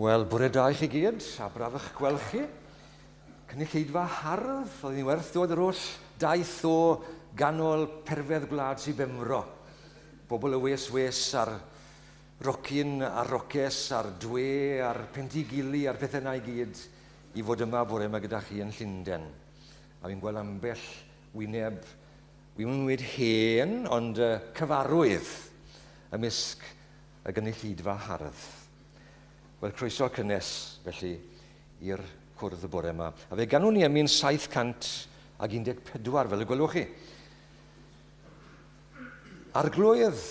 Wel, bore da i chi gyd, a braf eich gweld chi. Cynulleidfa hardd, oedd hi'n werth dod yr holl daith o ganol perfedd gwlad Sir Benfro. Bobl y wes wes a'r rocyn a'r roces a'r dwe a'r pentigili a'r pethau yna i gyd i fod yma bore yma gyda chi yn Llundain. A fi'n gweld ambell wyneb, wi'm yn dweud hen, ond cyfarwydd ymysg y gynulleidfa hardd. Wel, croeso cynnes, felly, i'r cwrdd y bore yma. A fe ganwn ni emyn 714, fel y gwelwch chi. Arglwydd,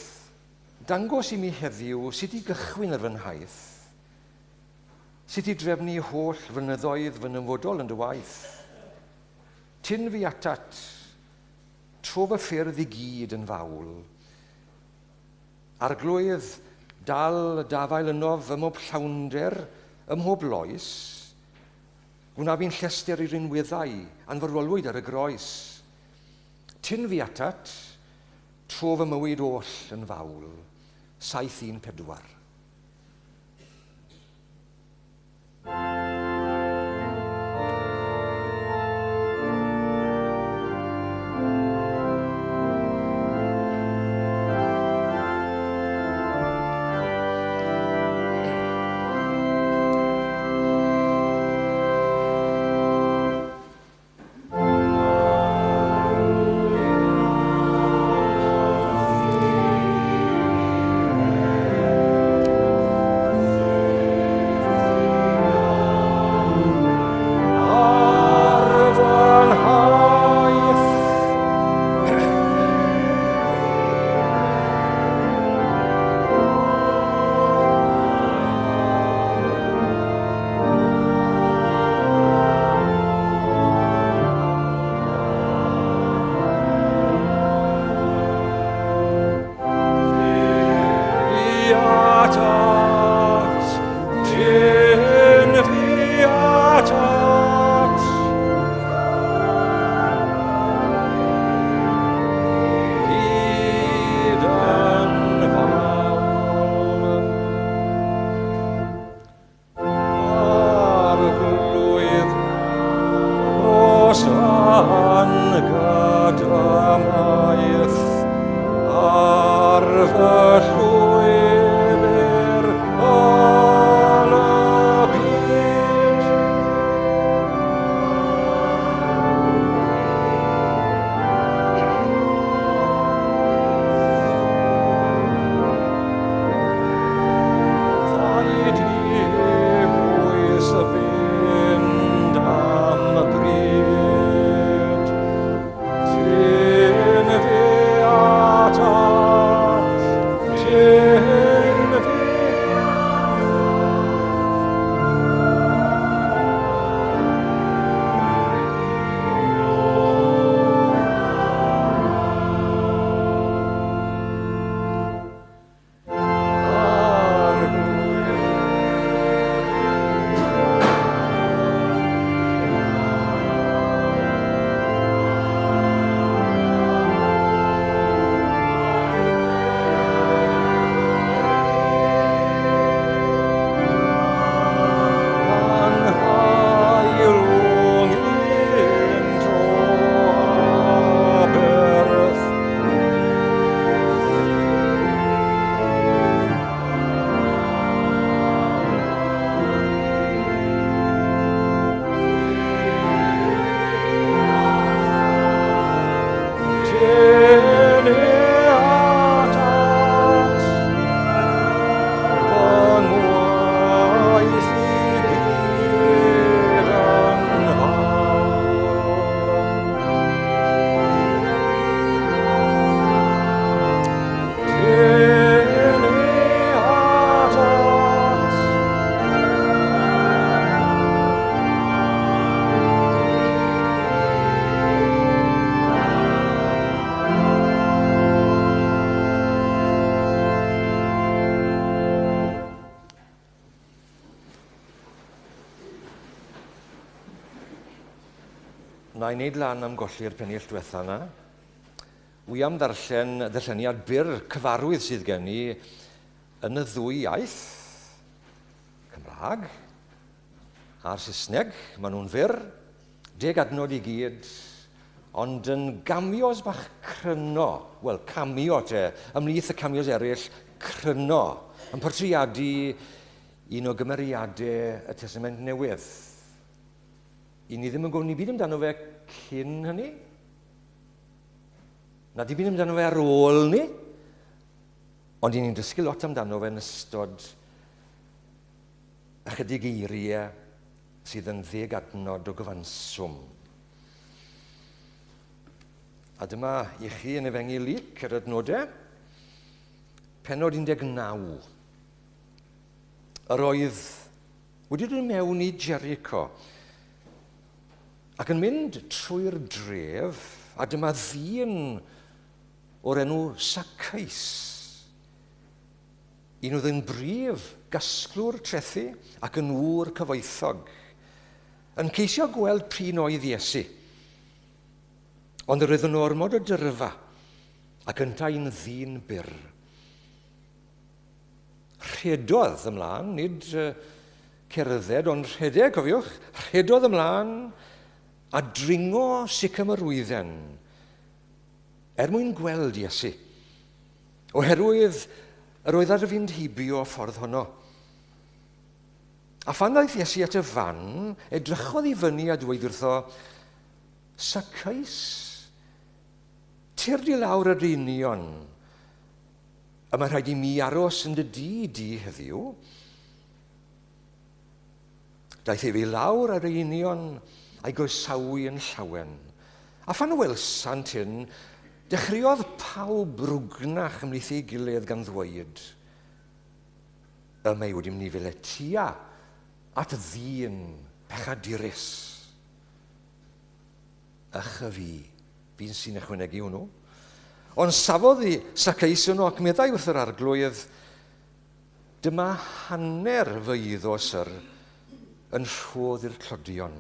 dangos i mi heddiw sut i gychwyn ar fy nhaith, sut i drefnu holl flynyddoedd fy nyfodol yn dy waith. Tyn fi atat, tro fy ffyrdd i gyd yn fawl. Arglwydd, dal dafael ynof ym mhob llawnder, ym mhob loes. Gwna fi'n llester i rinweddau anfarwolwyd ar y groes. Tyn fi atat, tro fy mywyd oll yn fawl. 714. Na i wneud lan am golli'r pennill diwetha yna. Wi am ddarllen ddarlleniad byr cyfarwydd sydd gen i yn y ddwy iaith. Cymraeg a'r Saesneg, maen nhw'n fyr, 10 adnod i gyd, ond yn gamios bach cryno, wel, camio te, ymhlith y camios eraill, cryno, yn portreadu un o gymeriadau y Testament Newydd. I ni ddim yn gwybod ni byd amdano fe cyn hynny, na dim byd amdano fe ar ôl ni, ond i ni'n dysgu lot amdano fe yn ystod ychydig eiriau sydd yn 10 adnod o gyfanswm. A dyma i chi yn Efengyl Luc yr adnodau, pennod 19. Yr oedd wedi dod mewn i Jericho ac yn mynd trwy'r dref, a dyma ddyn o'r enw Sacaeus, un oedd yn brif gasglwr trethi ac yn ŵr cyfoethog, yn ceisio gweld p'run oedd Iesu. Ond yr oedd yn ormod o dyrfa, ac yntau'n ddyn byr. Rhedodd ymlaen, nid cerdded, ond rhedeg, cofiwch, rhedodd ymlaen a dringo sycamorwydden er mwyn gweld Iesu, oherwydd yr oedd ar fynd heibio ffordd honno. A phan ddaeth Iesu at y fan, edrychodd i fyny a dweud wrtho, Sacaeus, tyrd i lawr yr union, y mae rhaid i mi aros yn dy dŷ di heddiw. Daeth ef i lawr ar ei union a'i groesawu yn llawen. A phan welsant hyn, dechreuodd pawb rwgnach ymhlith ei gilydd gan ddweud, Y mae wedi mynd i feletia at ddyn pechadurus. Ych y fi, fi'n sy'n ychwanegu hwnnw. Ond safodd i Sacaeus yno ac meddai wrth yr Arglwydd, Dyma hanner fy eiddo, syr, yn rhodd i'r tlodion.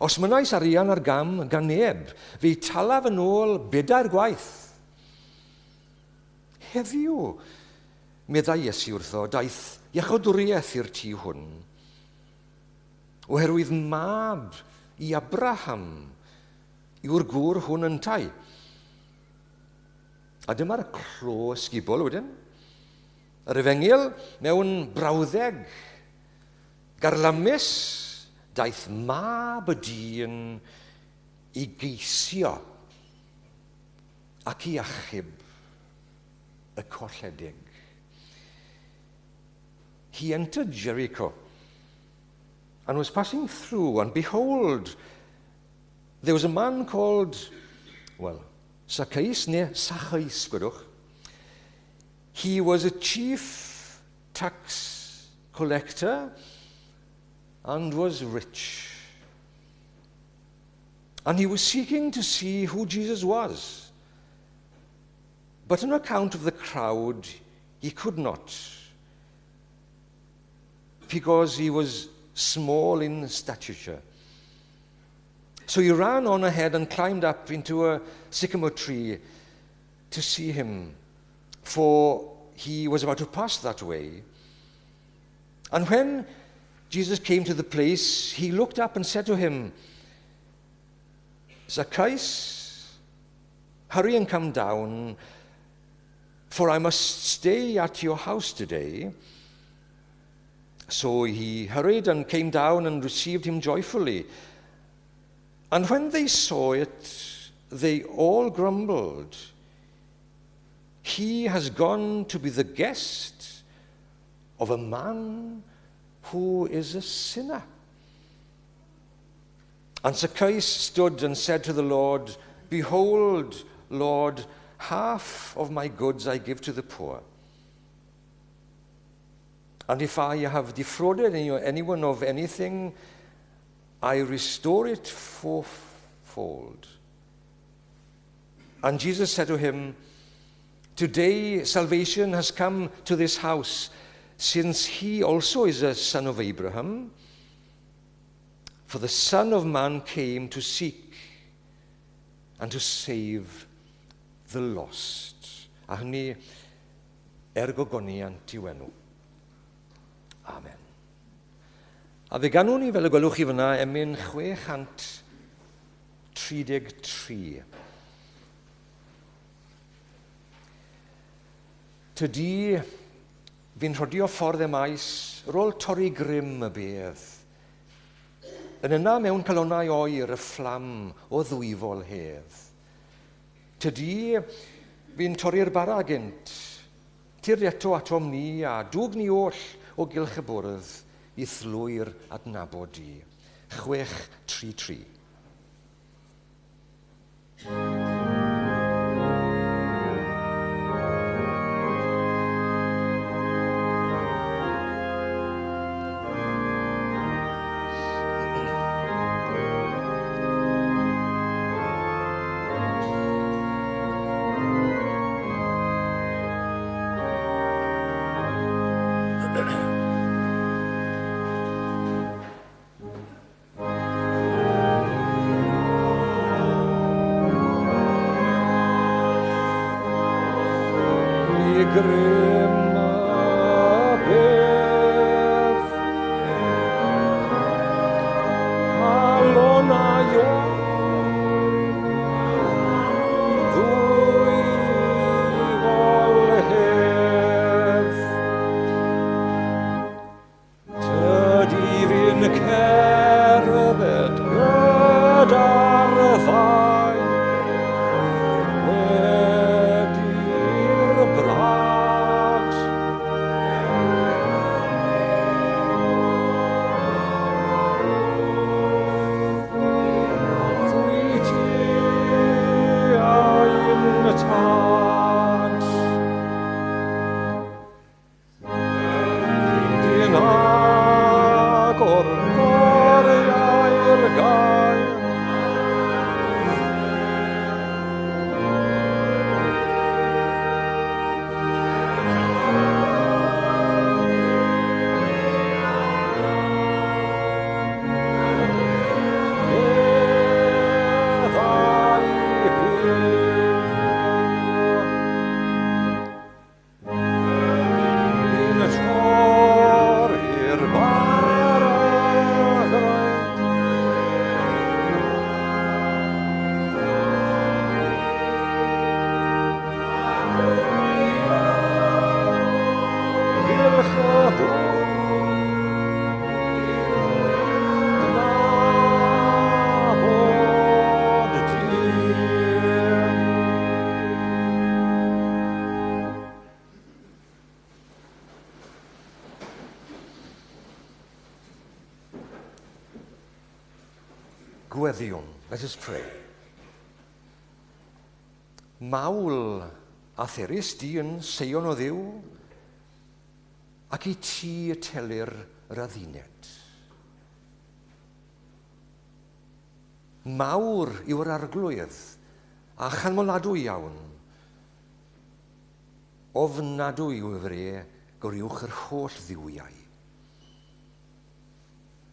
Os mynnais arian ar gam gan neb, fe'i talaf yn ôl bedair gwaith. Heddiw, meddai Iesu wrtho, daeth iachawdwriaeth i'r tŷ hwn. Oherwydd mab i Abraham yw'r gŵr hwn yntau. A dyma'r clo ysgubol wedyn. Yr efengyl mewn brawddeg garlamus, daeth mab y dyn i geisio ac i achub y colledig. He entered Jericho and was passing through, and behold, there was a man called, well, Zacchaeus, neu Sachaeus, gwedwch. He was a chief tax collector and was rich. And he was seeking to see who Jesus was. But on account of the crowd, he could not, because he was small in stature. So he ran on ahead and climbed up into a sycamore tree to see him, for he was about to pass that way. And when Jesus came to the place, he looked up and said to him, Zacchaeus, hurry and come down, for I must stay at your house today. So he hurried and came down and received him joyfully. And when they saw it, they all grumbled. He has gone to be the guest of a man who is a sinner. And Zacchaeus stood and said to the Lord, Behold, Lord, half of my goods I give to the poor. And if I have defrauded anyone of anything, I restore it fourfold. And Jesus said to him, Today salvation has come to this house, since he also is a son of Abraham. For the Son of Man came to seek and to save the lost. A hynny er gogoniant i'w enw. Amen. A fe ganwn ni, fel y gwelwch chi fyna, emyn 633. Tydi fi'n rhodio ffordd e maes, rôl torri grym y bedd. Yn yna mewn calonnau oer y fflam o ddwyfol hedd. Tydi fi'n torri'r bara gynt, tyrd eto atom ni a dwg ni oll o gylch y bwrdd i'th lwyr adnabod di. 633. Grym y bedd Calonau ddwyfol hedd. Tydi fi'n cerdded gyda'r ddau wedi'r brad. Ddwy ti ein tad. Dyn agor goriau'r gair. Meddai byw. Yn torri'r bara graen. Gylch y bwrdd adnabod di. Gweddïwn, let us pray. Mawl a therys di yn Seion o Dduw, ac i ti y telir yr adduned. Mawr yw'r arglwydd, a chanmoladwy iawn. Ofnadwy yw y fre goruwch yr holl dduwiau.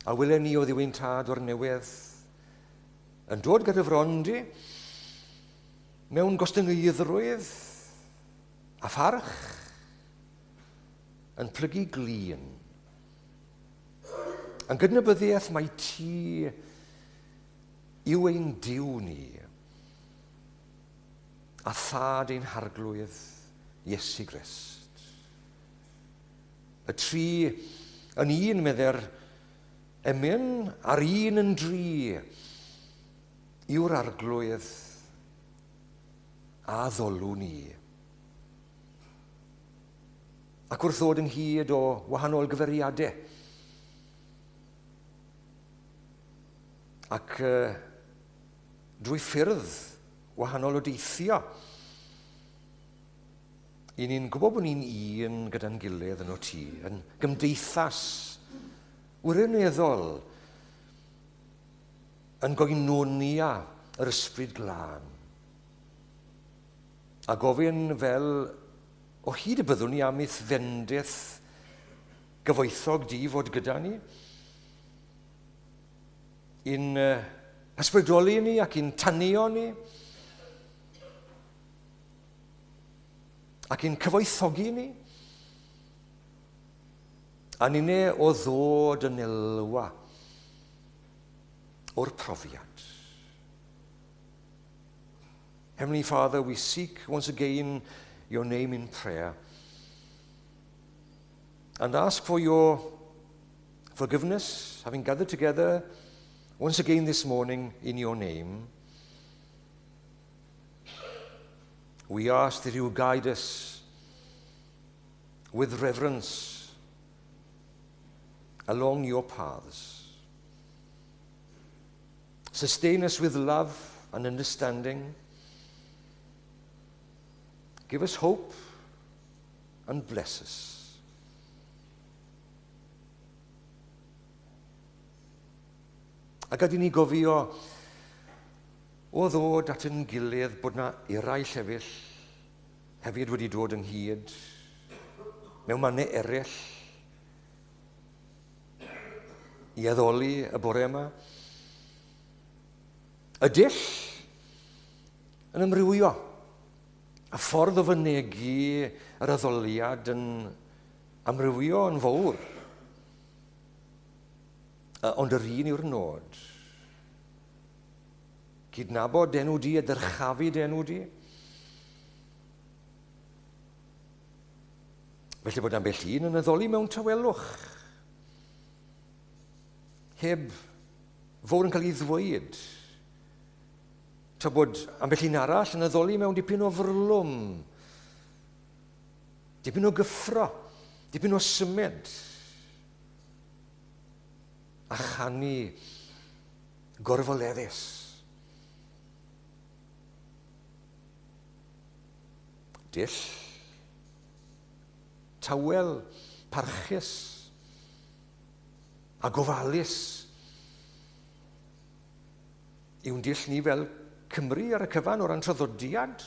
A wylen ni o Dduw ein tad o'r newydd, yn dod gyda fron di, mewn gostyngeiddrwydd a pharch, yn plygu glin, yn gydnabyddiaeth mai ti yw ein Duw ni, a thad ein harglwydd Iesu Grist. Y tri yn un, medde'r emyn, a'r un yn dri, yw'r arglwydd a ddolwn ni. Ac wrth ddod ynghyd o wahanol gyfeiriadau, ac drwy ffyrdd wahanol o deithio, i ni'n gwybod bod ni'n un gyda'n gilydd yn o ti, yn gymdeithas wirioneddol, yn goinonia yr ysbryd glân. A gofyn fel o hyd y byddwn ni am i'th fendith gyfoethog di fod gyda ni, i'n ysbrydoli ni ac i'n tanio ni, ac i'n cyfoethogi ni, A ninne o ddod yn elwa o'r profiad. Heavenly Father, we seek once again your name in prayer and ask for your forgiveness, having gathered together once again this morning in your name. We ask that you guide us with reverence along your paths. Sustain us with love and understanding. Give us hope and bless us. A gad i ni gofio o ddod at yn gilydd bod na eraill hefyd, hefyd wedi dod ynghyd mewn mannau eraill i addoli y bore yma. Y dull yn amrywio, y ffordd o fynegi yr addoliad yn amrywio yn fawr. Ond yr un yw'r nod. Cydnabod enw di a dyrchafu dy enw di. Felly bod ambell un yn addoli mewn tawelwch. Heb fawr yn cael ei ddweud. Tra bod ambell un arall yn addoli mewn dipyn o fwrlwm, dipyn o gyffro, dipyn o symud, a chanu gorfoleddus. Dull tawel, parchus a gofalus yw'n dull ni fel Cymru ar y cyfan o ran traddodiad.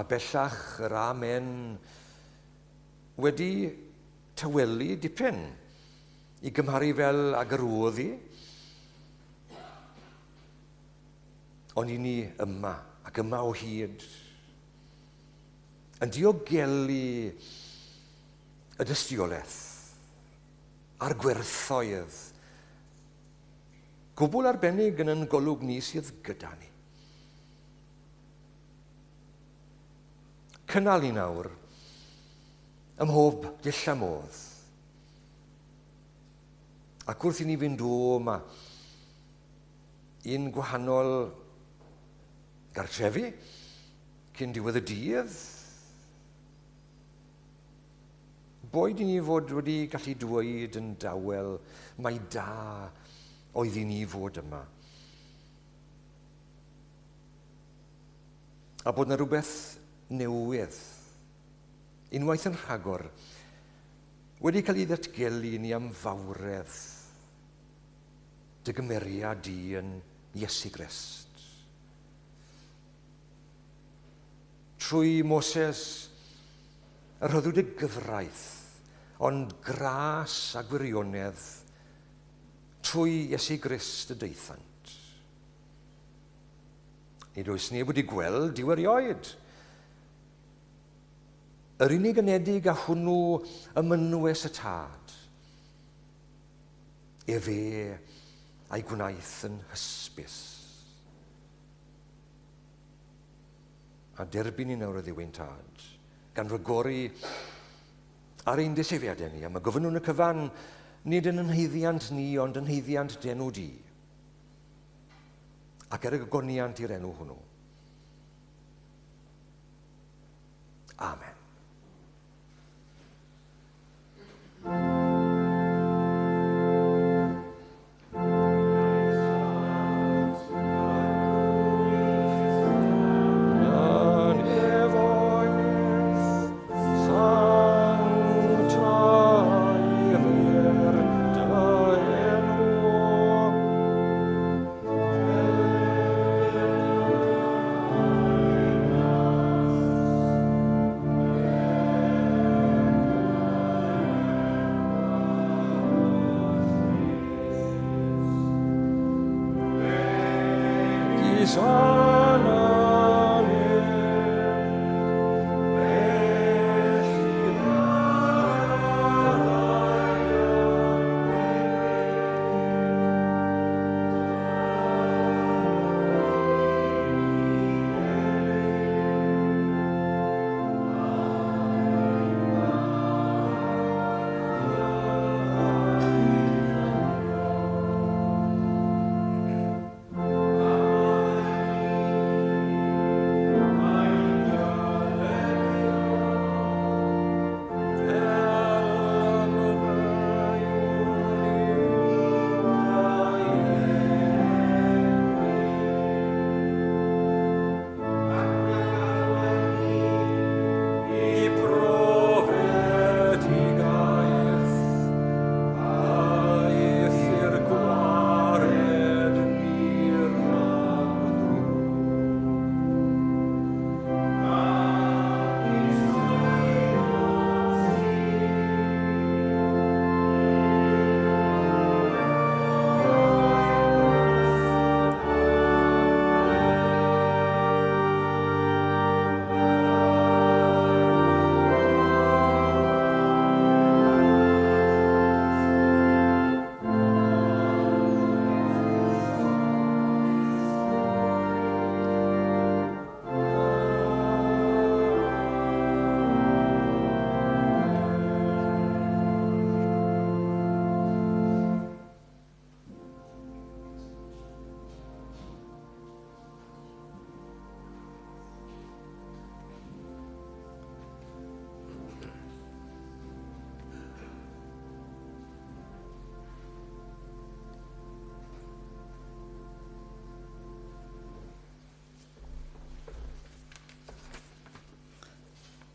A bellach yr amen wedi tawelu dipyn i gymharu fel ag yr oedd hi. Ond i ni yma, ac yma o hyd, yn diogelu y dystiolaeth a'r gwerthoedd gwbl arbennig yn yn golwg ni sydd gyda ni. Cynnal ni nawr ym mhob dull a modd. Ac wrth i ni fynd o yma i'n gwahanol gartrefi cyn diwedd y dydd, boed i ni fod wedi gallu dweud yn dawel mai da oedd i ni fod yma. A bod yna rhywbeth newydd, unwaith yn rhagor, wedi cael ei ddatgelu i ni am fawredd dy gymeriad di yn Iesu Grist. Trwy Moses y rhoddwyd y gyfraith, ond gras a gwirionedd trwy Iesu Grist y daethant. Nid oes neb wedi gweld Duw erioed. Yr unig anedig a hwnnw ym mynwes y Tad. Efe a'i gwnaeth yn hysbys. A derbyn ni nawr o Dduw ein Tad, gan ragori ar ein deisyfiadau ni, am y gofynnwn y cyfan, nid yn yn haeddiant ni, ond yn haeddiant d'enw di, ac er y gogoniant i'r enw hwnnw. Amen.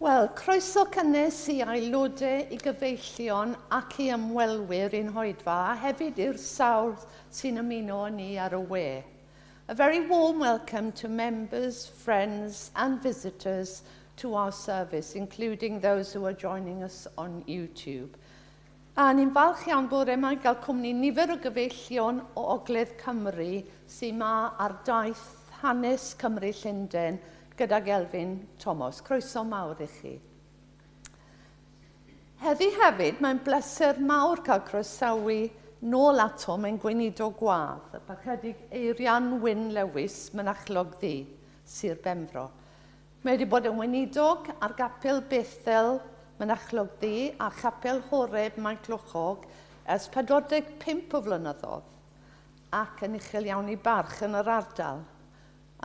Wel, croeso cynnes i aelodau, i gyfeillion ac i ymwelwyr i'n hoedfa, a hefyd i'r sawl sy'n ymuno â ni ar y we. A very warm welcome to members, friends and visitors to our service, including those who are joining us on YouTube. A ni'n falch iawn bore yma i gael cwmni nifer o gyfeillion o Ogledd Cymru sy'n ma ar daith hanes Cymru Llundain gydag Elfyn Thomas. Croeso mawr i chi. Heddi hefyd, mae'n bleser mawr cael croesawu nôl ato mewn gweinidog gwadd, y Parchedig Eirian Wyn Lewis, Mynachlog Ddu, Sir Benfro. Mae wedi bod yn weinidog ar Gapel Bethel, Mynachlog Ddu a Chapel Horeb Maenclochog ers 45 o flynyddoedd ac yn uchel iawn i barch yn yr ardal.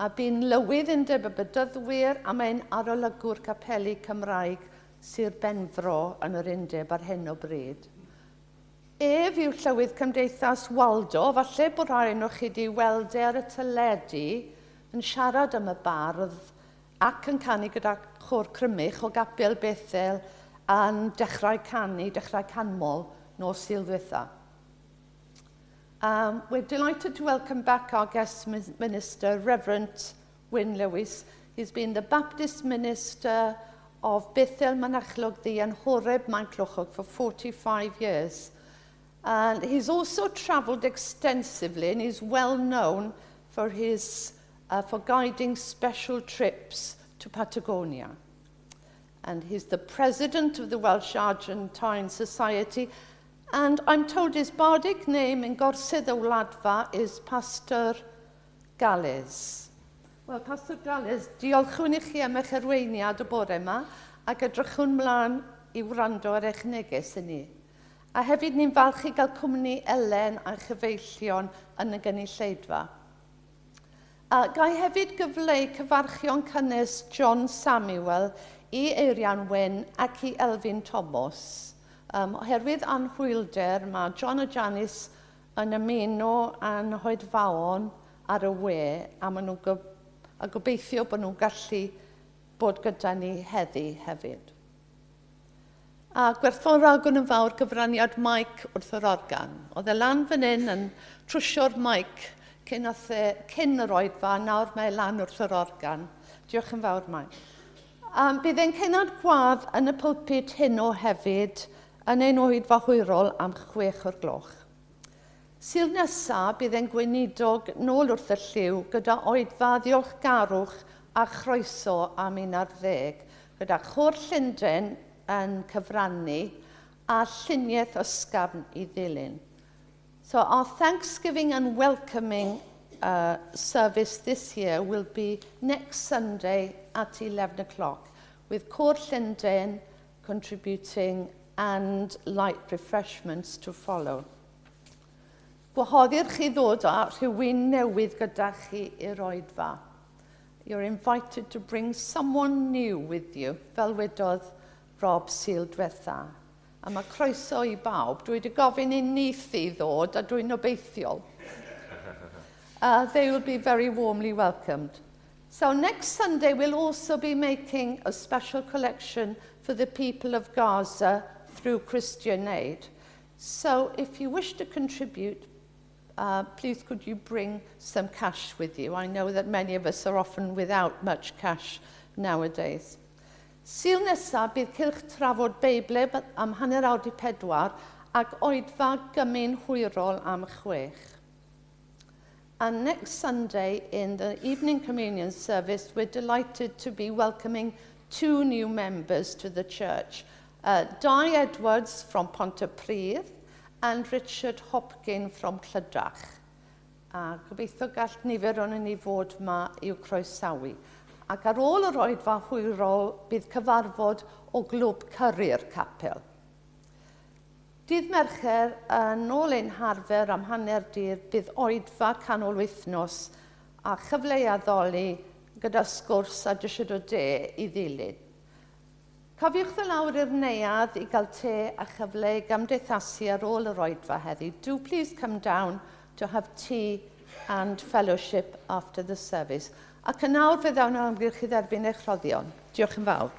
A bu'n lywydd Undeb y Bedyddwyr a mae'n arolygwr capeli Cymraeg Sir Benfro yn yr Undeb ar hyn o bryd. Ef yw llywydd Cymdeithas Waldo, falle bod rhai ohonoch chi wedi weld e ar y teledu yn siarad am y bardd ac yn canu gyda chôr Crymych o Gapel Bethel a'n dechrau canu, dechrau canmol nos Sul ddiwetha. We're delighted to welcome back our guest minister, Reverend Wyn Lewis. He's been the Baptist minister of Bethel Mynachlog Ddu and Horeb Maenclochog for 45 years. And he's also travelled extensively and he's well known for guiding special trips to Patagonia. And he's the president of the Welsh Argentine Society. And I'm told his bardic name in Gorsedd y Wladfa is Pastor Gales. Wel, Pastor Gales, diolchwn i chi am eich arweiniad y bore yma ac edrychwn mlaen i wrando ar eich neges i ni. A hefyd ni'n falch i gael cwmni Elen a chyfeillion yn y gynulleidfa. A ga i hefyd gyfleu cyfarchion cynnes John Samuel i Eirian Wyn ac i Elfyn Thomas. Oherwydd anhwylder, mae John a Janice yn ymuno â'n hoedfaon ar y we a, maen nhw'n go a gobeithio bod nhw'n gallu bod gyda ni heddi hefyd. A gwerthfawrogwn yn fawr gyfraniad Mike wrth yr organ. Oedd e lan fan hyn yn trwsio'r mic cyn yr oedfa, nawr mae e lan wrth yr organ. Diolch yn fawr, Mike. Bydd ein cenad gwadd yn y pulpit heno hefyd yn ein oedfa hwyrol am 6 o'r gloch. Sul nesaf bydd ein gweinidog nôl wrth y llyw gyda oedfa ddiolchgarwch a chroeso am 11, gyda Chôr Llundain yn cyfrannu a lluniaeth ysgafn i ddilyn. So our Thanksgiving and welcoming service this year will be next Sunday at 11 o'clock, with Côr Llundain contributing and light refreshments to follow. Gwahoddir chi ddod â rhywun newydd gyda chi i'r oedfa. You're invited to bring someone new with you, fel wedodd Rob Sul diwetha. A mae croeso i bawb. Dwi wedi gofyn i nith i ddod a dwi'n obeithiol. They will be very warmly welcomed. So next Sunday, we'll also be making a special collection for the people of Gaza through Christian Aid. So if you wish to contribute, please could you bring some cash with you? I know that many of us are often without much cash nowadays. Sul nesaf bydd cylch trafod Beibl am 3:30 ac oedfa gymun hwyrol am 6. And next Sunday, in the evening communion service, we're delighted to be welcoming two new members to the church. Di Edwards from Pontypridd and Richard Hopkin from Clydach. A gobeithio gall nifer o'n ni fod yma i'w croesawu. Ac ar ôl yr oedfa hwyrol, bydd cyfarfod o glwb cyrru'r capel. Dydd Mercher, yn ôl ein harfer am hanner dydd, bydd oedfa canol wythnos a chyfle i addoli gyda sgwrs a disied o de i ddilyn. Cofiwch ddod lawr i'r neuadd i gael te a chyfle i gymdeithasu ar ôl yr oedfa heddi. Do please come down to have tea and fellowship after the service. Ac yn awr fe ddawn ymgyrch i dderbyn eich rhoddion. Diolch yn fawr.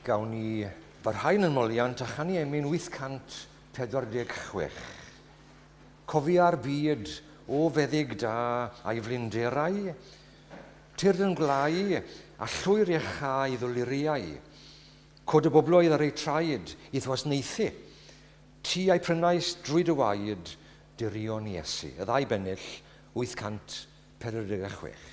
Gawn ni barhau'n yn moliant a chanu emyn 846. Cofia'r byd o feddyg da a'i flinderau, tyrd yn gwlau a llwyr iachau ddoluriau. Cod y bobloedd ar eu traed i'th wasnaethu. Ti a'i prynais drwy dy waed, dirion Iesu. Y ddau bennill, 846.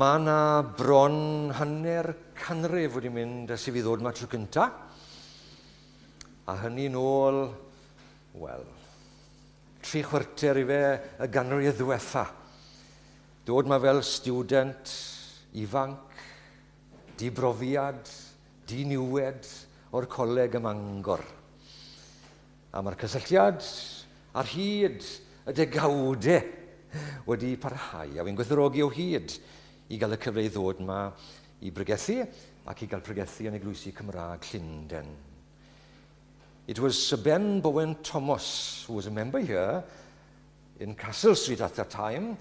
Mae yna bron hanner canrif wedi mynd ers i fi ddod yma tro cynta. A hynny nôl, wel, 75 i fe y ganrif ddiwetha. Dod yma fel student ifanc, dibrofiad, diniwed o'r coleg ym Mangor. A mae'r cysylltiad ar hyd y degawdau wedi parhau. A fi'n gwerthfawrogi o hyd i gael y cyfle i ddod yma i bregethu ac i gael pregethu yn Eglwysi Cymraeg Llundain. It was Sir Ben Bowen Thomas, who was a member here in Castle Street at that time,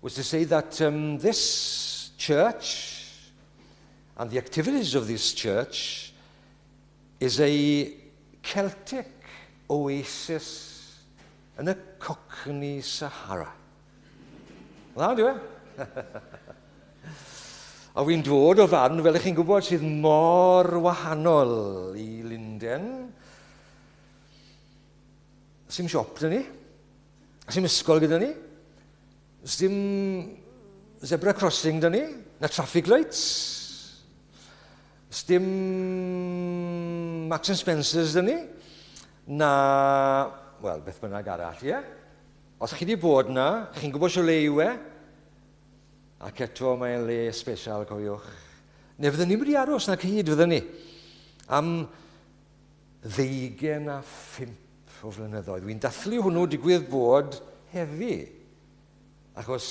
was to say that this church and the activities of this church is a Celtic oasis yn y Cockney Sahara. Dda, dwi e? A wy'n dod o farn, fel ych chi'n gwybod, sydd mor wahanol i Lundain. Sim siop 'da ni. Sim ysgol gyda ni. Sim zebra crossing 'da ni, na traffic lights. Dim Marks and Spencer's 'da ni, na, wel, beth bynnag arall, ie? Os chi wedi bod na, chi'n gwybod sio le yw e, ac eto mae'n le special, cofiwch. Neu fydden ni'n wedi aros na cyd, fydden ni, am 25 o flynyddoedd. Wy'n dathlu hwnnw digwydd bod heddi, achos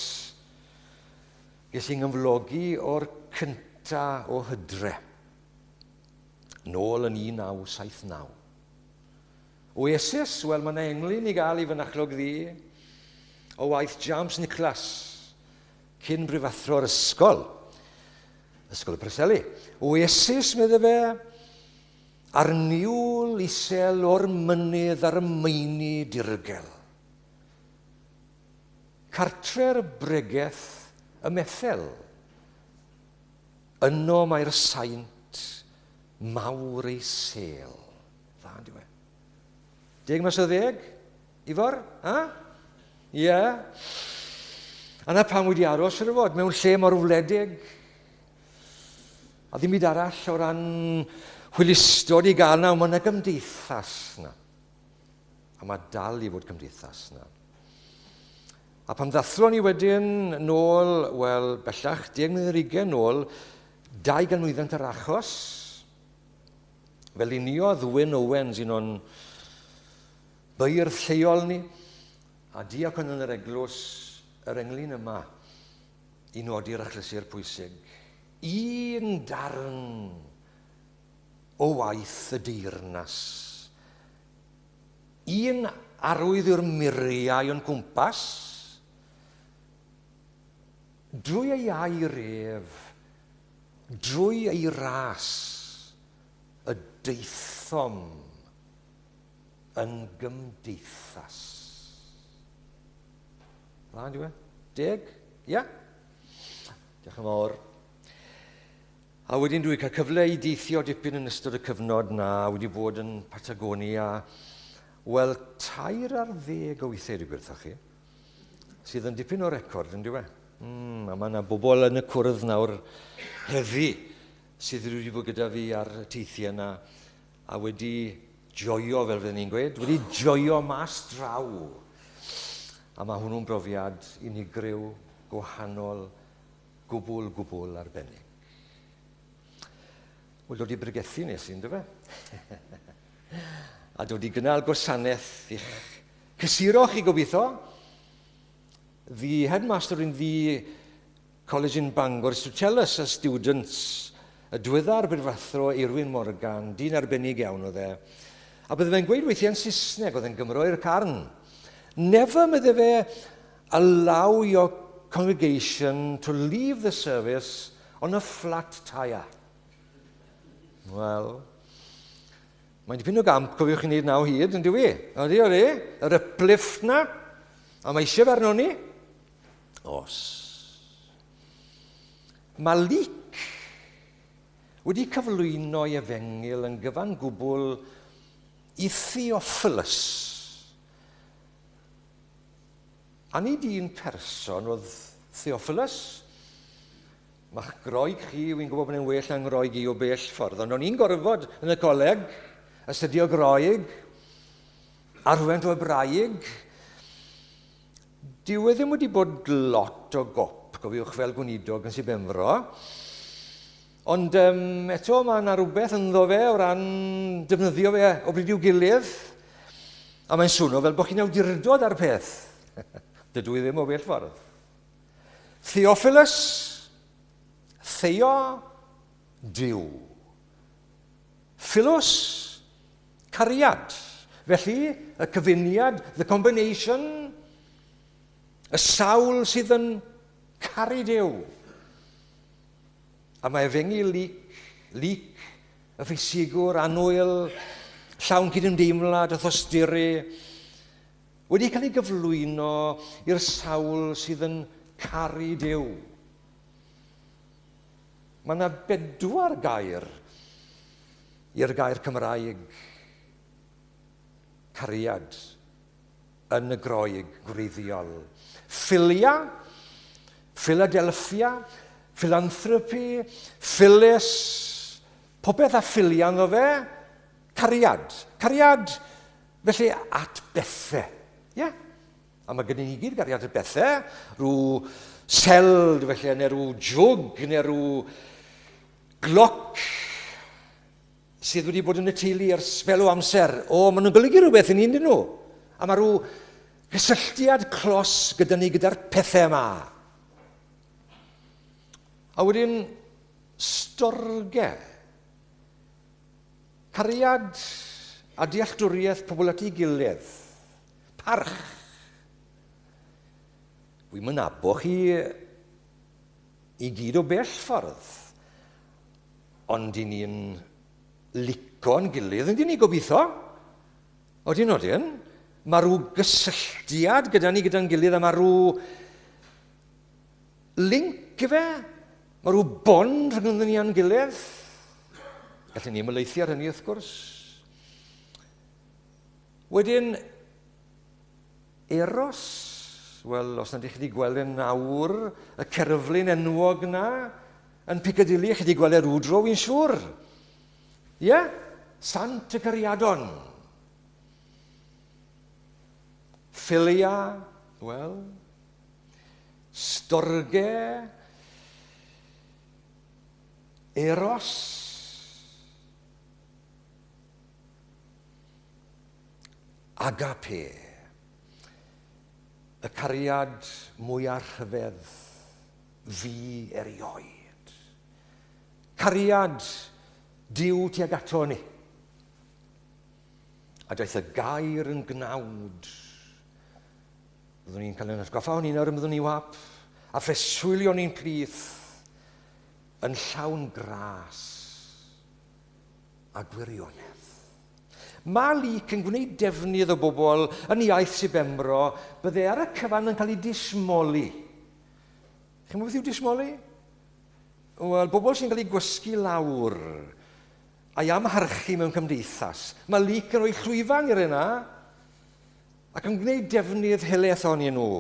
ges i'n nghyflogi o'r cynta o Hydre, nôl yn 1979. Oasis, wel mae yna englyn i gael i Fynachlog Ddu o waith James Nicholas, cyn brifathro'r ysgol, Ysgol y Preseli. Oasis, medde fe, a'r niwl isel o'r mynydd ar y meini dirgel. Cartre'r bregeth ym Methel. Yno mae'r saint mawr ei sêl. Dda, yn diwe. 10 mas o 10? Ifor? Ha? Ie. Yeah. A na pam wedi aros yr fod, mewn lle mor wledig. A ddim byd arall o ran hwylustod i gael na, mae yna gymdeithas na. A mae dal i fod cymdeithas na. A pan ddathlon ni wedyn nôl, wel, bellach, 10 mlynedd ar ugain nôl, 200 mlwyddiant yr achos, fe luniodd Wyn Owens, un o'n beirdd lleol ni, a diacon yn yr eglwys, yr englyn yma i nodi'r achlysur pwysig. Un darn o waith y deyrnas. Un arwydd yw'r muriau o'n cwmpas. Drwy ei air ef, drwy ei ras, y daethom yn gymdeithas. Dda, yn diwedd? Deg? Ia? Diolch yn fawr. A wedyn dwi wedi cael cyfle i deithio dipyn yn ystod y cyfnod na, wedi bod yn Patagonia, wel, 13 o weithiau dwi gwirtho chi, sydd yn dipyn o record, yn diwe. A mae yna bobl yn y cwrdd nawr heddi sydd wedi bod gyda fi ar y teithiau yna a wedi joio, fel fydden ni'n gweud, wedi joio mas draw. A mae hwnnw'n brofiad unigryw, gwahanol, gwbl, gwbl arbennig. Wel, dod i bregethu nes i, ynddo fe? A dod i gynnal gwasanaeth i'ch cysuro chi gobeithio. The headmaster in the college in Bangor is to tell us as students y diweddar brifathro Eirwyn Morgan, dyn arbennig iawn oedd e. A bydde fe'n gweud weithiau yn Saesneg, oedd e'n Gymro i'r carn. Never, medde fe, Allow your congregation to leave the service on a flat tyre. Wel, mae'n dipyn o gamp, cofiwch chi wneud naw hyd, yn dywi? Odi, odi, yr uplift na, a mae eisiau fe arno ni. Os. Mae Luc wedi cyflwyno ei efengyl yn gyfan gwbl i Theophilus, A nid un person oedd Theophilus. Mae'ch Groeg chi, wy'n gwybod bod e'n well na Nghroeg i o bell ffordd, ond o'n i'n gorfod yn y coleg astudio Groeg a rhywfaint o Hebraeg. Dyw e ddim wedi bod lot o gop, cofiwch, fel gweinidog yn Sir Benfro. Ond um, eto mae yna rhywbeth ynddo fe o ran defnyddio fe o bryd i'w gilydd. A mae'n swno fel bod chi'n awdurdod ar peth. Dydw i ddim o bell ffordd. Theophilus, Theo, Duw. Philos, cariad. Felly, y cyfuniad, the combination, y sawl sydd yn caru Duw. A mae efengyl Luc, Luc, y ffesigwr annwyl, llawn cydymdeimlad a thosturi, wedi cael ei gyflwyno i'r sawl sydd yn caru Duw. Mae yna bedwar gair i'r gair Cymraeg cariad yn y Groeg gwreiddiol. Philia, Philadelphia, philanthropy, Phyllis, popeth â philia ynddo fe, cariad. Cariad, felly, at bethe. Ie? Yeah? A mae gennym ni gyd gariad at bethe, rhyw seld, felly, neu rhyw jwg, neu rhyw gloc sydd wedi bod yn y teulu ers sbel o amser. O, maen nhw'n golygu rhywbeth i ni, yndyn nhw? A mae rhyw gysylltiad clos gyda ni gyda'r pethau yma. A wedyn, storge. Cariad A dealltwriaeth pobl at ei gilydd. Parch. Wi'm yn nabo chi i gyd o bell ffordd, ond i ni'n lico'n gilydd, yndyn ni gobeithio? Odyn, odyn. Mae rhyw gysylltiad gyda ni gyda'n gilydd a mae rhyw link ife? Mae rhyw bond rhyngddyn ni a'n gilydd. Gallwn ni ymhelaethu ar hynny wrth gwrs. Wedyn, Eros, wel, os nad ych chi wedi gweld e'n nawr, y cerflun enwog na, yn Piccadilly, chi wedi gweld e rhyw dro, wy'n siŵr. Ie? Yeah? Sant y Cariadon. Philia, wel, Storge, Eros, Agape, y cariad mwyaf rhyfedd fu erioed. Cariad Duw tuag ato ni. A daeth y gair yn gnawd. Byddwn ni'n cael ein atgoffa o'n un ar ymddwn ni wap, a phreswylio ni'n plith yn llawn gras a gwirionedd. Mae Luc yn gwneud defnydd o bobl yn iaith Sir Benfro, bydde ar y cyfan yn cael ei dismoli. Chi'n gwybod beth yw dismoli? Wel, bobl sy'n cael eu gwasgu lawr a'i amharchu mewn cymdeithas. Mae Luc yn rhoi llwyfan i'r yna ac yn gwneud defnydd helaeth ohonyn nhw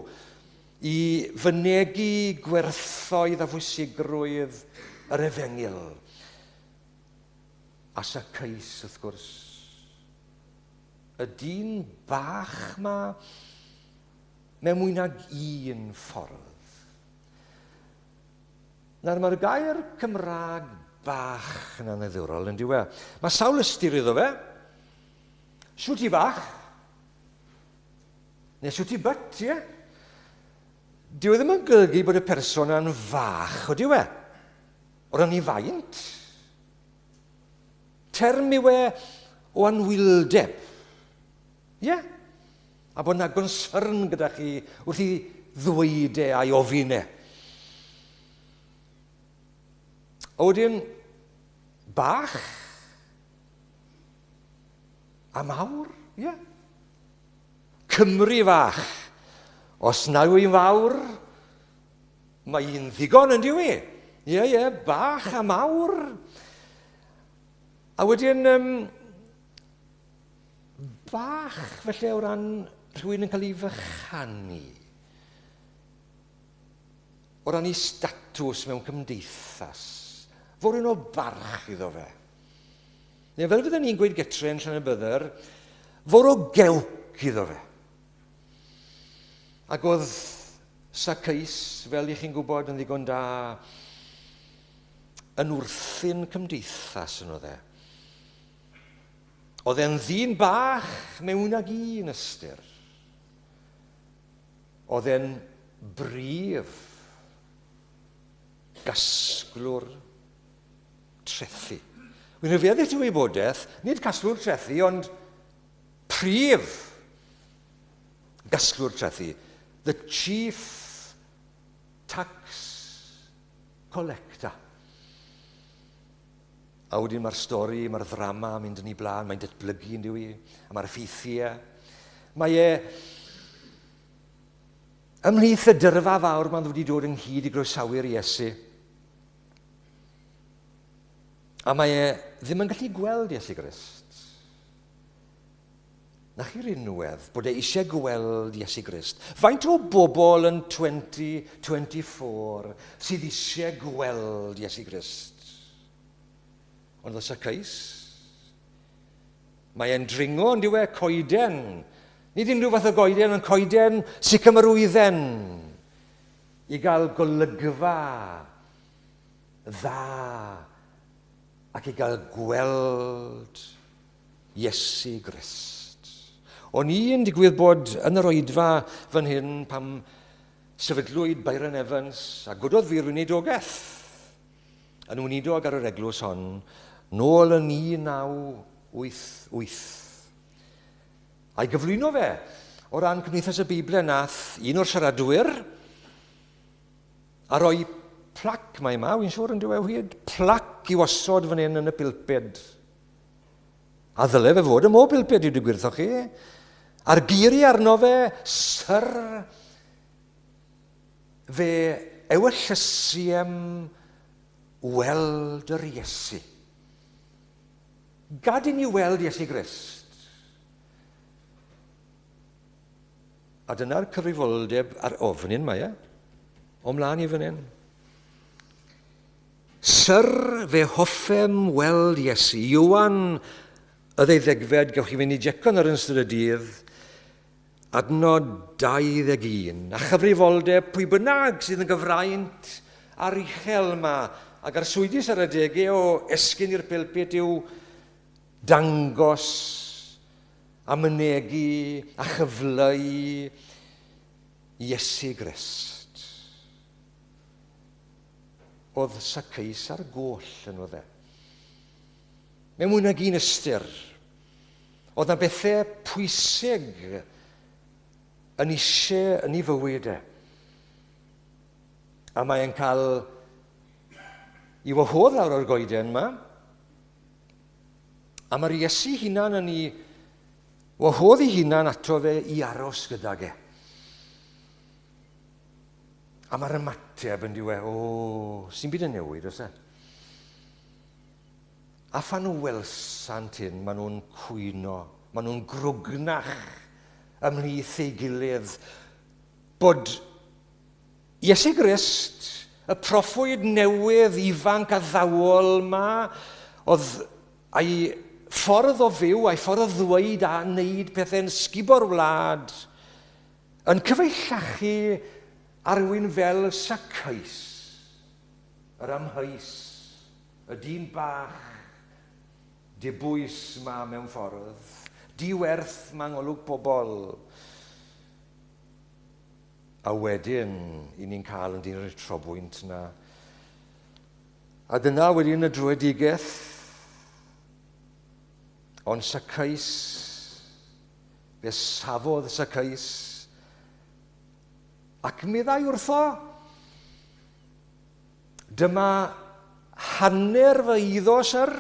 i fynegi gwerthoedd a phwysigrwydd yr efengyl. A Zacchaeus, wrth gwrs, y dyn bach ma mewn mwy nag un ffordd. Nawr, mae'r gair Cymraeg bach yn anneddurol, yn diwe. Mae sawl ystyr iddo fe. Shwt i bach? Neu shwt i byt, ie? Dyw e ddim yn golygu bod y person yna'n fach, o dyw e? O ran ei faint, term yw e o anwyldeb. Ie? Yeah? A bod yna gonsyrn gyda chi wrth i ddweud e a'i ofyn e. A wedyn, bach a mawr, ie? Yeah? Cymru fach. Os na yw hi'n fawr, Mae hi'n ddigon yn dyw i? Ie, ie, bach a mawr. A wedyn, um, bach felly o ran rhywun yn cael ei fychanu. O ran ei statws mewn cymdeithas. Fod rhywun o barch iddo fe. Neu fel fydden ni'n gweud getre yn Llanybydder, fod o gewc iddo fe. Ac oedd Zacchaeus, fel i chi'n gwybod yn ddigon da, yn wrthun cymdeithas yn oedd e. Oedd e'n ddyn bach mewn ag un ystyr. Oedd e'n brif gasglwr trethi. Wy'n rhyfeddu ti wybodaeth, nid casglwr trethi, ond prif gasglwr trethi, the chief tax collector. A wedyn mae'r stori, mae'r ddrama yn mynd yn ei blaen, mae'n datblygu yn diwy, a mae'r effeithiau. Mae e ymhlith y dyrfa fawr mae'n wedi dod ynghyd i groesawu'r Iesu. A mae e ddim yn gallu gweld Iesu Grist. Na chi rinwedd bod e eisiau gweld Iesu Grist. Faint o bobl yn 2024 sydd eisiau gweld Iesu Grist? Ond oes y cais? Mae e'n dringo yn diwe coeden. Nid unrhyw fath o goeden, ond coeden sycamorwydden i gael golygfa dda ac i gael gweld Iesu Grist. O'n i'n digwydd bod yn yr oedfa fan hyn pam sefydlwyd Byron Evans a gododd fi'r weinidogaeth yn weinidog ar yr eglwys hon nôl yn 1988. A'i gyflwyno fe o ran Cymdeithas y Beibl nath un o'r siaradwyr a roi plac mae yma, wy'n siŵr yn diwedd hyd, plac i osod fan hyn yn y pilped. A ddyle fe fod ym mob pilped i digwydd chi. A'r geiriau arno fe, syr, fe ewyllysiem weld yr Iesu. Gad i ni weld Iesu Grist. A dyna'r cyfrifoldeb ar ofn hyn mae e. O mlaen i fan hyn. Syr, fe hoffem weld Iesu. Ioan y ddeuddegfed, gewch chi fynd i jecon ar ystod y dydd, adnod 21. A chyfrifoldeb pwy bynnag sydd yn gyfraint ar uchel yma ac ar swydus ar adegau o esgyn i'r pulpit yw dangos a mynegi a chyfleu Iesu Grist. Oedd Zacchaeus ar goll yn oedd e. Mewn mwy nag un ystyr, oedd na bethau pwysig yn eisiau yn ei fywyd e. A mae'n cael i wahodd lawr o'r goeden yma. A mae'r Iesu hunan yn ei wahodd ei hunan ato fe i aros gydag e. A mae'r ymateb yn diwe, o, sy'n byd yn newid, oes e? A phan welsant hyn, maen nhw'n cwyno, maen nhw'n grwgnach ymhlith ei gilydd, bod Iesu Grist, y proffwyd newydd ifanc addawol ma, oedd a'i ffordd o fyw, a'i ffordd o ddweud a wneud pethau'n sgubo'r wlad, yn cyfeillachu ar rywun fel Zacchaeus, yr amheus, y dyn bach dibwys ma mewn ffordd, diwerth ma ngolwg pobl. A wedyn, i ni'n cael yn dyn yr trobwynt na. A dyna wedyn y drwyedigaeth. Ond Zacchaeus, fe safodd Zacchaeus, ac meddai wrtho, dyma hanner fy eiddo, syr,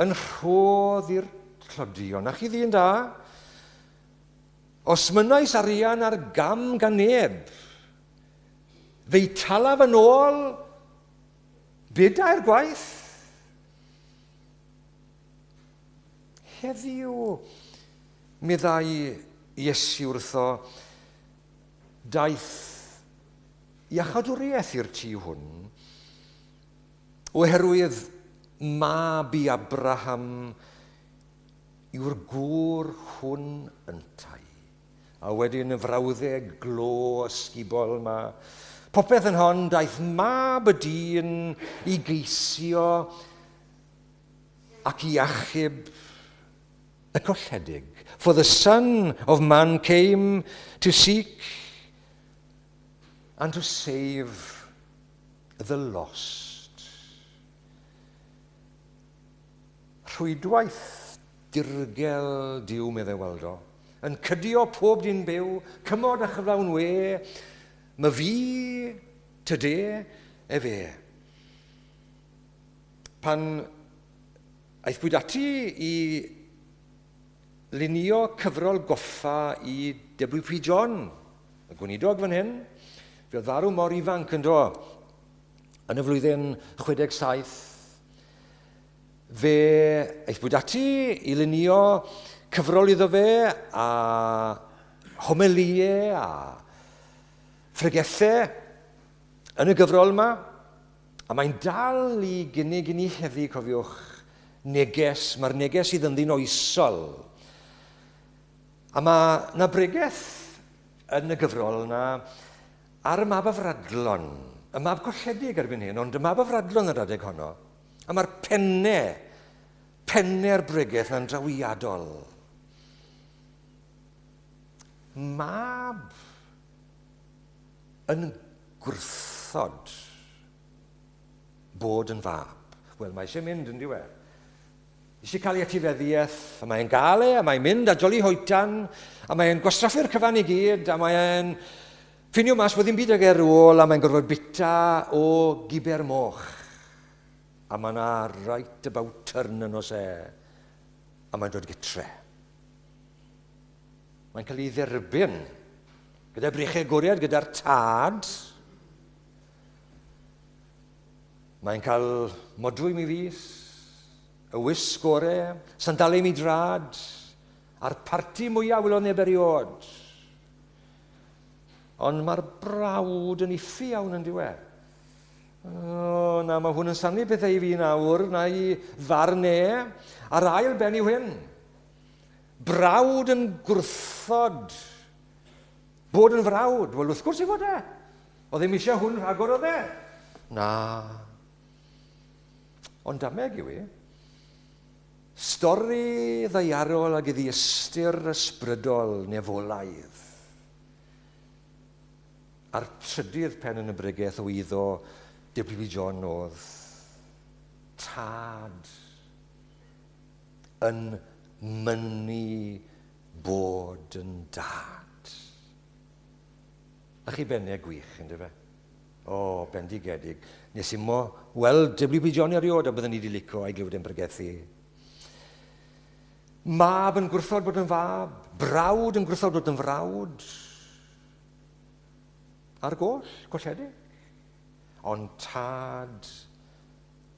yn rhodd i'r tlodion. A chi ddyn da? Os mynais arian ar gam gan neb, fe'i talaf yn ôl bedair gwaith. Heddiw, meddai Iesu wrtho, daeth iachawdwriaeth i'r tŷ hwn, oherwydd mab i Abraham yw'r gŵr hwn yntau. A wedyn y frawddeg glo ysgubol yma. Popeth yn hon, daeth mab y dyn i geisio ac i achub y colledig. For the son of man came to seek and to save the lost. Rhwydwaith dirgel Duw, meddai Waldo, yn cydio pob dyn byw, cymod a chyflawn we, my fi, tyde, efe. Pan aethpwyd ati i lunio cyfrol goffa i W.P. John, y gweinidog fan hyn, fe oedd farw mor ifanc yn do, yn y flwyddyn 67, fe aethpwyd ati i lunio cyfrol iddo fe a homelie a phregethau yn y gyfrol yma. A mae'n dal i gynnig i ni heddi, cofiwch, neges, mae'r neges sydd ynddi'n oesol. A mae na bregeth yn y gyfrol yna ar y mab afradlon, y mab colledig erbyn hyn, ond y mab afradlon yr adeg honno. A mae'r pennau, pennau'r bregeth na'n drawiadol. Mab yn gwrthod bod yn fab. Wel, mae eisiau mynd yn diwedd. Eisiau cael ei etifeddiaeth, a mae'n gael e, a mae'n mynd a joli hoetan, a mae'n gwastraffu'r cyfan i gyd, a mae'n ffinio mas bod ddim byd ag e ar ôl, a mae'n gorfod bita o giber moch. A mae yna right about turn yn os e, a mae'n dod gytre. Mae'n cael ei dderbyn gyda brychau goriad, gyda'r tad. Mae'n cael modrwy mi fus, y wisg gore, sandalu mi drad, a'r parti mwyaf welodd neb eriod. Ond mae'r brawd yn iffi iawn yn diwedd. O, na, mae hwn yn sanu pethau i fi nawr, na i farn e. A'r ail ben yw hyn. Brawd yn gwrthod bod yn frawd. Wel, wrth gwrs i fod e. Oedd ddim eisiau hwn rhagor oedd e. Na. Ond dameg yw i. Stori ddaiarol ag iddi ystyr ysbrydol nefolaidd. A'r trydydd pen yn y bregeth o iddo W.B. John oedd tad yn mynnu bod yn dad. A chi bennau gwych, ynddo fe? O, bendigedig. Nes i mo weld W.B. John erioed a byddwn ni wedi licio a'i glywed yn pregethu. Mab yn gwrthod bod yn fab, brawd yn gwrthod bod yn frawd. Ar goll, colledig. Ond tad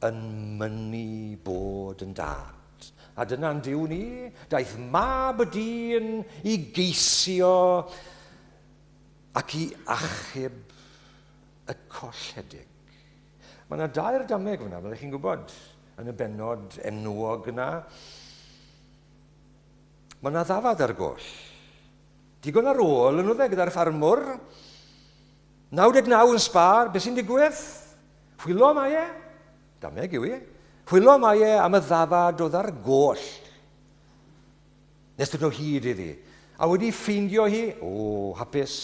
yn mynnu bod yn dad. A dyna'n diw ni, daeth mab y dyn i geisio ac i achub y colledig. Mae yna dair dameg fyna, fel ych chi'n gwybod, yn y bennod enwog yna. Mae yna ddafad ar goll. Digon ar ôl yn oedd e gyda'r ffarmwr. 99 yn sbar, beth sy'n digwydd? Chwilo mae e. Dameg yw i. Chwilo mae e am y ddafad oedd ar goll. Nes dod o hyd iddi. A wedi ffeindio hi, o, hapus.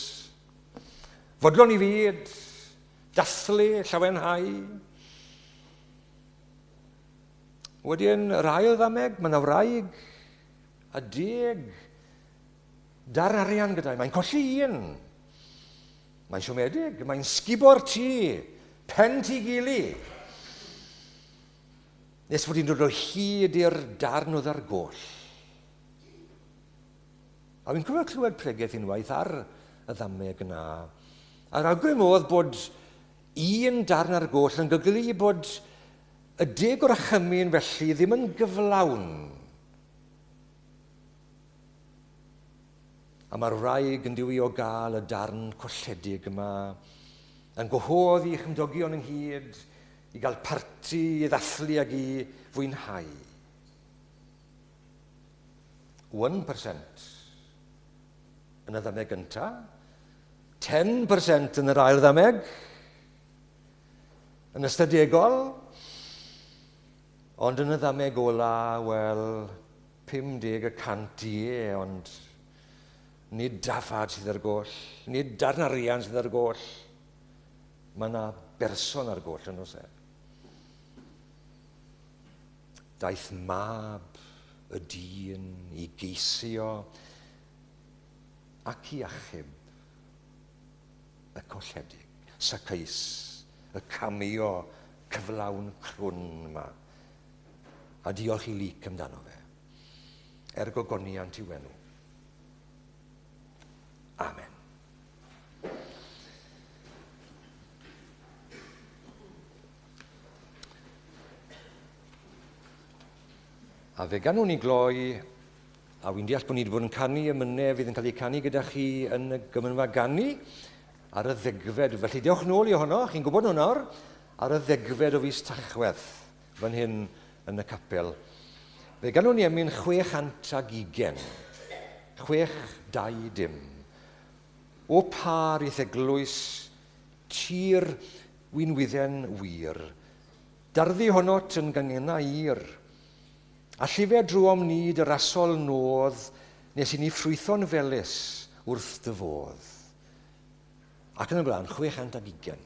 Fodlon i fyd, dathlu, llawenhau. Wedyn, yr ail ddameg, mae yna wraig a deg dar arian gyda'i. Mae'n colli un. Mae'n siomedig, mae'n sgubo'r tŷ, pen tŷ gili. Nes fod hi'n dod o hyd i'r darn oedd ar goll. A fi'n cofio clywed pregeth unwaith ar y ddameg yna. A'r awgrym oedd bod un darn ar goll yn golygu bod y deg o'r achymyn felly ddim yn gyflawn. A mae'r wraig yn diwy o gael y darn colledig yma, yn gwahodd i chymdogion ynghyd, i gael parti, i ddathlu ag i fwynhau. 1% yn y ddameg gyntaf, 10% yn yr ail ddameg, yn ystadegol, ond yn y ddameg ola, wel, 50% ie, ond nid dafad sydd ar goll, nid darn arian sydd ar goll. Mae yna berson ar goll yn oes e. Daeth mab y dyn i geisio ac i achub y colledig. Zacchaeus, y cameo cyflawn crwn yma. A diolch i Luc amdano fe. Er gogoniant i'w enw. Amen. A fe ganwn ni gloi, a wy'n deall bod ni wedi bod yn canu emynau fydd yn cael eu canu gyda chi yn y gymanfa ganu ar y ddegfed. Felly dewch nôl i ohono, chi'n gwybod nhw nawr, ar y ddegfed o fis Tachwedd, fan hyn yn y capel. Fe ganwn ni emyn 620. 620. O par i'th eglwys, tir winwydden wir, darddu honot yn gyngennau ir, a llife drwom ni dy rasol nodd, nes i ni ffrwytho'n felys wrth dy fodd. Ac yn y blaen, 620.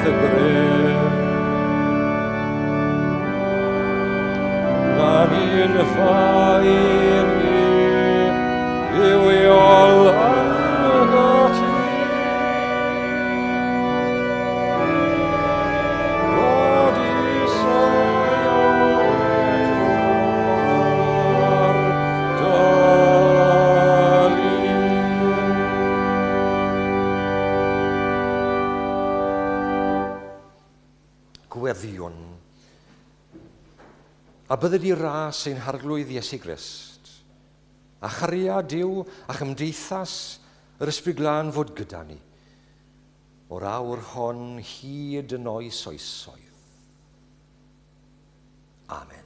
y grym. Gan un ffaen yw arnot ti. Fod i ar dy lun. Gweddïwn. A bydded i ras ein harglwydd Iesu Grist, a chariad Duw a chymdeithas yr Ysbryd Glân fod gyda ni, o'r awr hon hyd yn oes oesoedd. Amen.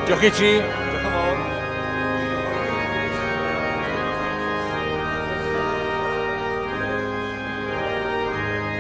Diolch i ti.